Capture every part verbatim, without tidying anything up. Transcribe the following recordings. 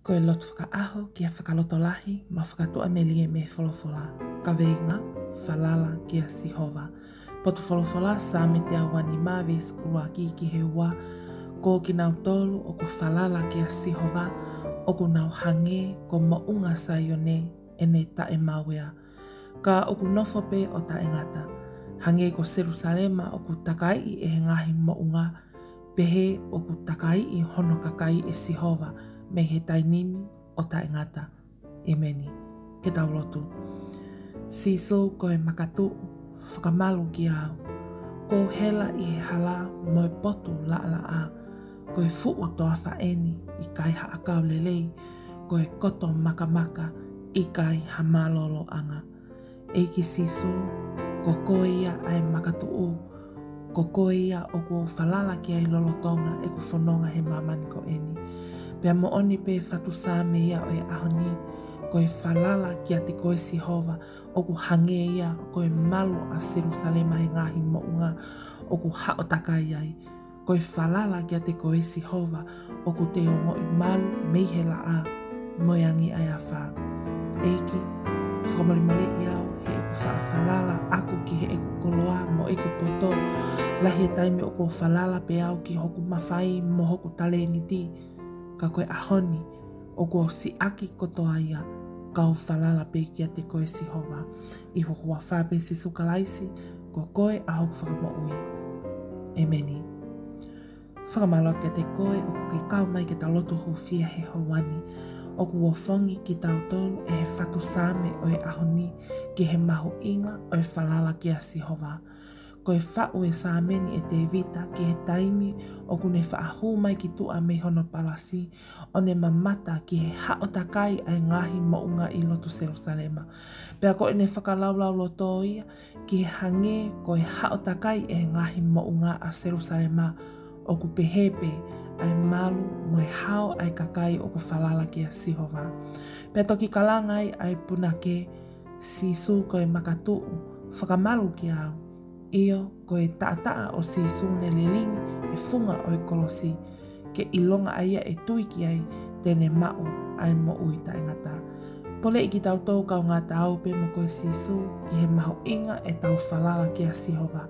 Ko e lotu fakaʻaho ki he fakalotolahi mo e fakatuʻamelie mei he folofola. Kaveinga: Falala kia Sihova. Potu folofola: Saame teau uanima, veesi ʻuluaki ki he ua. Ko kinautolu ʻoku falala kia Sihova, ʻoku nau hangē ko Moʻunga Saione ʻene taʻemauea. Ka ʻoku nofo pē ʻo taʻengata. Hangē ko Selusalema ʻoku takaiʻi ʻe he ngaahi moʻunga, pehē ʻoku takaiʻi hono kakai ʻe Sihova mei he taimi ni ʻo taʻengata. ʻEmeni. Ke tau lotu. Sīsū ko e makatuʻu, fakamalu kiate au. Kuo u hela ʻi he hala mo e potu laʻalaʻā. Ko e fuʻu toafa ʻeni, ʻikai ha ʻakau lelei. Ko e koto makamaka, ʻikai ha mālōlōʻanga. ʻEiki Sīsū, ko koe ia ʻa e makatuʻu, ko koe ia ʻoku ou falala ki ai lolotonga ʻeku fononga he māmani ko ʻeni. Pea moʻoni pē fatu saame ia ʻo e ʻaho ni, ko e falala kiate koe Sihova, ʻoku hangē ia ko e malu ʻa Selusalema he ngaahi moʻunga ʻoku haʻo takai ai. Ko e falala kiate koe Sihova, ʻoku te ongoʻi malu mei he laʻā mo e angi ʻa e afā. ʻEiki, fakamolemoleʻi au heʻeku faʻa falala ʻaku ki heʻeku koloa mo ʻeku poto. Lahi e taimi ʻoku ou falala pē au ki hoku mafai mo hoku talēniti. Ka ko e ʻaho ni, ʻoku ou siʻaki kotoa ia, kau falala pē kiate koe Sihova. ʻI he huafa pē ʻo Sīsū Kalaisi, ko koe ʻa hoku Fakamoʻui. ʻEmeni. Fakamālō kiate koe ʻoku ke kau mai ke ta lotu hūfia he houa ni. ʻOku ofongi kitautolu ʻe he fatu saame ʻo e ʻaho ni ki he mahuʻinga ʻo e falala kia Sihova. Ko e faʻu e saame ni ʻe Tēvita ki he taimi ʻoku ne faʻa hū mai ki tuʻa mei hono palasi, ʻo ne mamata ki he haʻo takai ʻa e ngaahi moʻunga ʻi loto Selusalema. Pea ko ʻene fakalaulauloto ia ki he hangē ko e haʻo takai ʻe he ngaahi moʻunga ʻa Selusalema, ʻoku pehē pē ʻa e malu mo e hao ʻa e kakai ʻoku falala kia Sihova. Pea toki kalanga ai ʻa e punake, Sīsū ko e makatuʻu, fakamalu kiate au. ʻIo, ko e taʻataʻa ʻo Sīsū ne lilingi he funga ʻo e kolosi, ke ʻilonga ʻa ia ʻe tui ki ai te ne maʻu ʻa e moʻui taʻengata. Poleʻi kitautolu kaungā taau pē mo koe Sīsū ki he mahuʻinga ʻetau falala kia Sihova.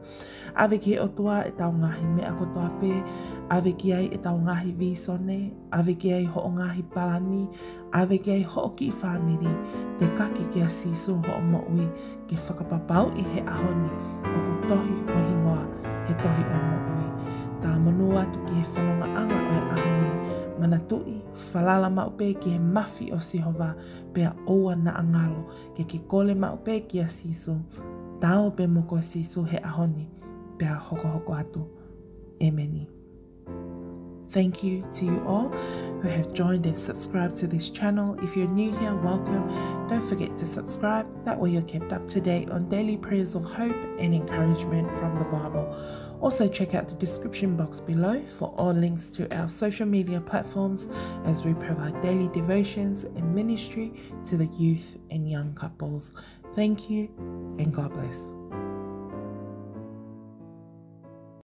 ʻAve ki he ʻOtua ʻetau ngaahi meʻa kotoa pē, ʻave ki ai ʻetau ngaahi vīsone, ʻave ki ai hoʻo ngaahi palani, ʻave ki ai hoʻo kiʻi fāmili, tekaki kia Sīsū hoʻo moʻui, ke fakapapauʻi he ʻaho ni ʻoku tohi ho hingoa he tohi ʻo e moʻui. Talamonū atu ki he fonongaʻanga ʻo e ʻaho ni, manatuʻi, falala maʻu pē ki he mafi ʻo Sihova, pea ʻoua naʻa ngalo, ke ke kole maʻu pē kia Sīsū, taau pē mo koe Sīsū he ʻaho ni, pea hokohoko atu. ʻEmeni. Thank you to you all who have joined and subscribed to this channel. If you're new here, welcome. Don't forget to subscribe. That way you're kept up to date on daily prayers of hope and encouragement from the Bible. Also check out the description box below for all links to our social media platforms as we provide daily devotions and ministry to the youth and young couples. Thank you and God bless.